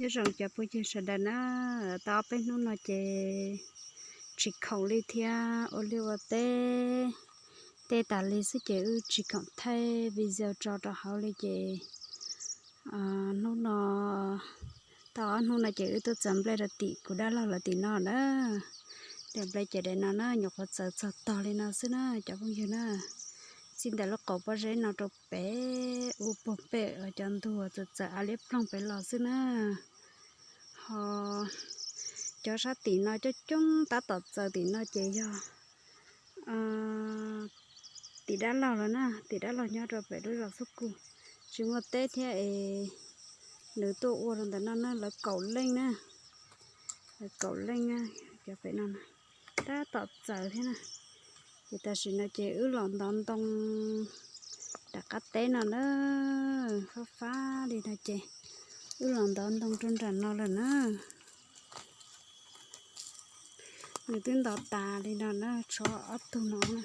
Nyob zoo cov phooj ywg sawv daws na, tau ob peb hnub no ces tsis khoom li thiab, ua liaj ua teb, teb tas li xwb ces wb tsis khoom thaij video tso rau hauv li ces hnub no, tau ob hnub no ces wb tuaj txaws nplej rau tim kuv dab laug lawv tim no na. Daim nplej ces daim no na, nyuam qhuav txaws txog tog li no xwb na cov phooj ywg na. Txij ntawm lub qaum pob zeb no rau pem ub puag pem cov ntug txawm txawm av liab ploog pem los xwb na. Ho cov sab tim no coob coob tab tom txaws tim no ces yog tim dab laug lawm na, tim dab laug nyob rau pem lub zos Xub Kus, tsis muaj teb thiab es nws tuaj ua rau ntawm no na, lawv kaum leej na, lawv kaum leej na, cov pem no tab tom txaws thiab na. Ces tam sim no ces wb los ntov ntoo nram qab teb no na, fab fab li no ces wb los ntov ntoo rau nram no lawm na. Nws twb ntov tas li no na, tshuav ob tug no na.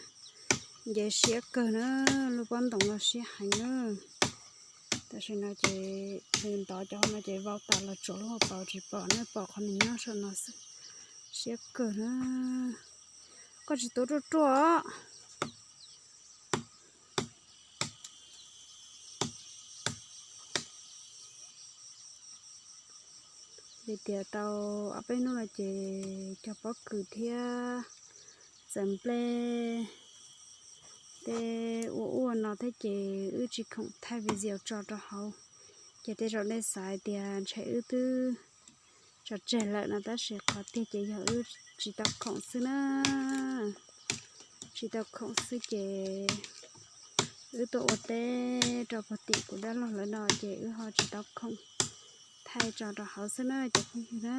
Nce siab kawg na, lub pob ntoos no siab heev na. Tam sim no ces nws ntov cov hauv no ces vau tas los tsuav lub hauv paus tsis pom na, pom qhov nws nyob saum no xwb. Siab kawg na. Koj tsis tuav ruaj ruaj os. Vim tias tau ob peb hnub no ces cog pob kws thiab txaws nplej tej ua ua no thiab ces wb tsis khoom thaij video tso rau hauv. Ces tej zaum nej xav hais tias ntshe wb twb tso tseg lawm no, tab sis qhov tiag ces yog wb tsis tau khoom xwb na. Tsis tau khoom xwb ces wb tuaj ua teb rau puag tim kuv dab laug lawv no ces wb ho tsis tau khoom thaij tso rau hauv xwb na cov phooj ywg na.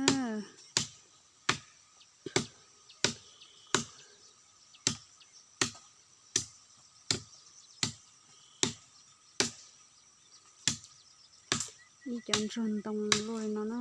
Ib cov ntsuag ntoo luaj li no na.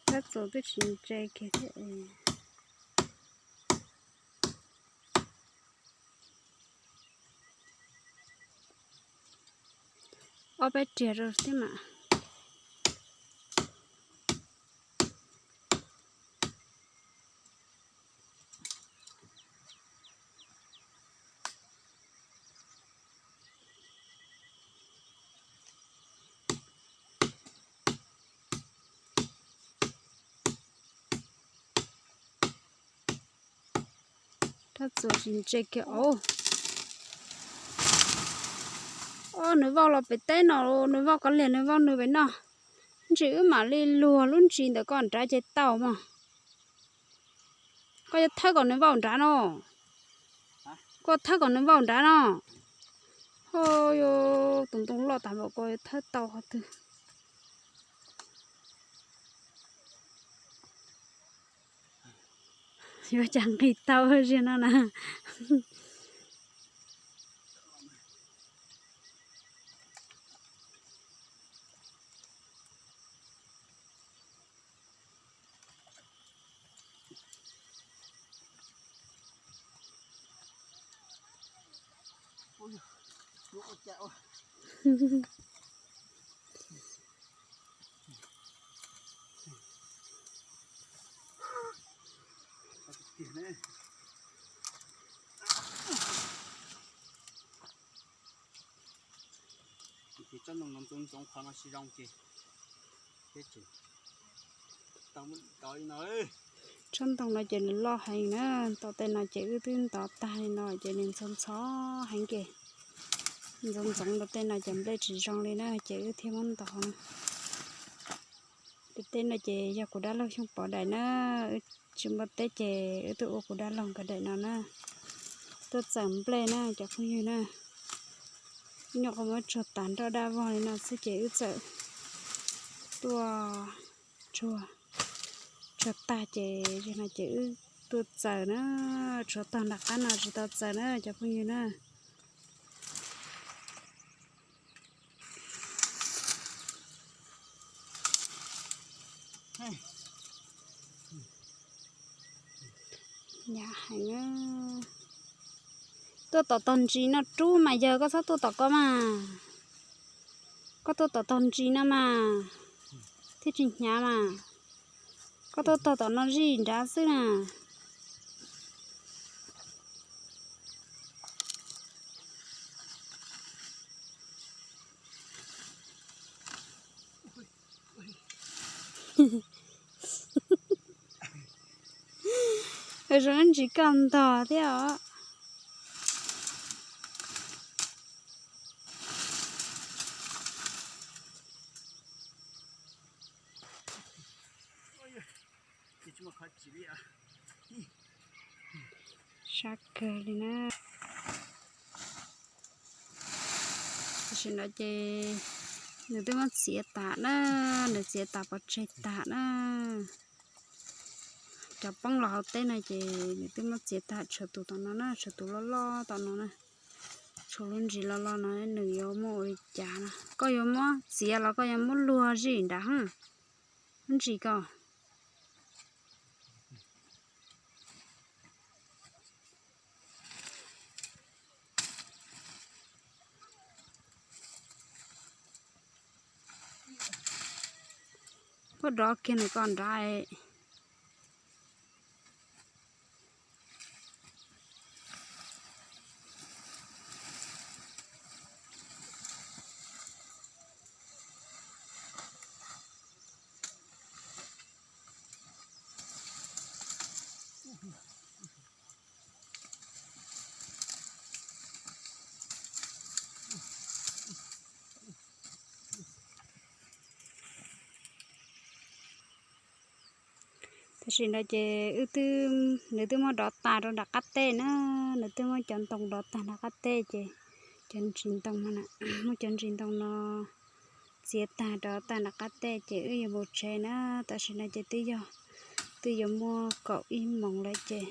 Tab txuas twb tsis ntse kiag thiab. Ob peb riag rau thiab mas. Rab txuas tsis ntse kiag os. Os, nws vau los pem teb no, nws vau kov liag, nws vau nws pem no. Ntsis wb mam li luag lub ntsis ntawm koj nrad ces tau mog. Koj yuav thawb kom nws vau nrad no. Koj thawb kom nws vau nrad no. Ho, tus ntoo loj tas npaum ko yuav thawb tau qhov twg? Yuav cas nqis tau ziag no na. Ces tsob ntoo no ntxoov ntxoov qhov no tsis zoo ces, ces tau ntov li no. Tsob ntoo no ces nws loj heev na, tau tej no ces wb twb ntov tag li no ces nws ntxhov ntxhov heev ces ntxoov ntxoov rau tej no ces nplej tsis zoo li na ces wb thiaj muab ntov na. Ces tej no ces yog kuv dab laug Xyooj Pov daim na, wb tsis muaj teb ces wb twb ua kuv dab laug nkawd daim no na. Tuaj txawm nplej na cov phooj ywg na. Wb nyuam qhuav muab tsuag tas nroj daj vog li no xwb ces wb txawm tuaj tsuag, tsuag tag ces no ces wb tuaj txawm na. Tshuav tog nram qab no tsis tau txawm na cov phooj ywg na. Yam heev. Tuaj tom tog ntsis no rub mas yawg, koj txhob tuaj tom ko mas. Koj tuaj tom tog ntsis no mas thiaj tsis hnyav mas. Koj tuaj tog tom no zij nrad xwb na. Zoo ntsis koj ntog thiab os. Sab kawg li na. Tam sim no ces nws twb muab txiav tas na, nws txiav tas pov tseg tas na. Cov poob los hauv teb no ces nws twb muab txiav tas, tshuav tus tom no na, tshuav tus loj loj tom no na. Tshuav lub ntsis loj loj no nws yuav muaj ua li cas no. Koj yuav muab txiav los koj yuav muab luag zij nrad, lub ntsis ko. Koj rov kiag nws ko nrad. Tam sim no ces wb twb, nws twb muab dov tas rau nram qab teg na, nws twb muab cov ntoo dov tag nram qab teg ces cov ntsis ntoo no, muab cov ntsis ntoo no txiav tag rov tag nram qab teg ces wb yuav mus tsev na. Tam sim no ces twb yog, twb yuav muaj kaum ib moos lawm ces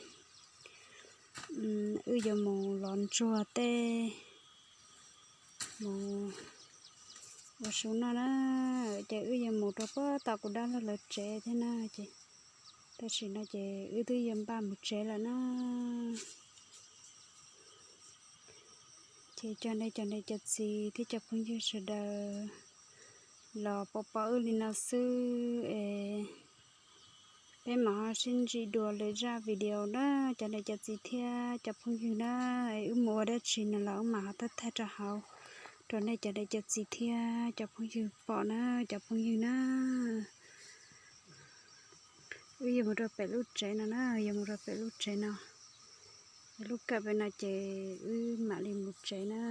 wb yuav mus lov ntsuag tej, mus ua su noj na. Ces wb yuav mus rau puag tom kuv dab laug lawv tsev thiab na ces tam sim no ces wb twb yuav npaj mus tsev lawm na. Ces cov nej cov nej cov txiv thiab cov phooj ywg sawv daws los pom pom wb li no xwb es peb mam ho sib ntsib dua lwm zaj video na cov nej cov txiv thiab cov phooj ywg na. Es wb mus ua dab tsi no los wb mam ho thaij thaij rau hauv rau nej cov nej cov txiv thiab cov phooj ywg pom na cov phooj ywg na. Wb yuav mus rau pem lub tsev no na, yuav mus rau pem lub tsev no. Lub kawm pem no ces wb mam li mus tsev na.